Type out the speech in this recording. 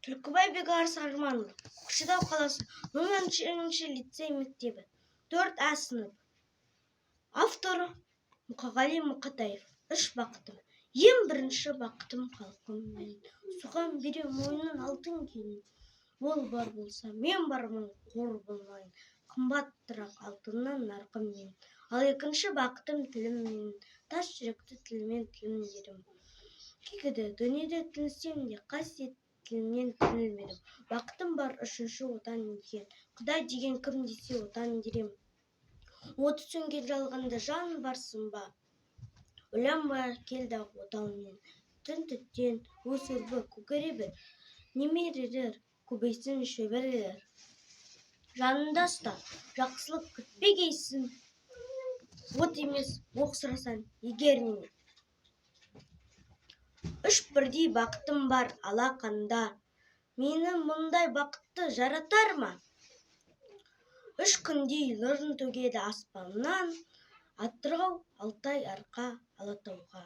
Түлкібай Бекарыс Арманұлы, Көкшетау қаласы, 0-ші лицей мектебі, 4 А сыныбы. Авторы Мұқағали Мақатаев. Үш бақытым. Ең бірінші бақытым халқым менің. Соған берем мойнын алтын кенін. Ол бар болса, мен бармын, қор болмайын. Қымбаттырақ алтыннан нарқым менің. Ал екінші бақытым тілім менің. Тас жүректі тілмен тілімдерім. Кекіді дүниеде тілінсем де, қасиетті тілімнен тілінбедім. Бақытым бар үшінші, Отан деген. Құдай деген кім десе, Отан дер ем. Оты сөнген жалғанда жан барсың ба? Ойланбай кел дағы отау менің. Түн түтен, өс, өрбі, көгере бер. Немерелер көбейсін, шөберелер. Жанында ұста, жақсылық күтпегейсің. От емес, оқ сұрасаң, егер менен. Үш бірдей бақытым бар алақанда. Мені мұндай бақытты жаратар ма? Үш күндей нұрын төгеді аспаннан. Атырау, Алтай, Арқа, Алатауға.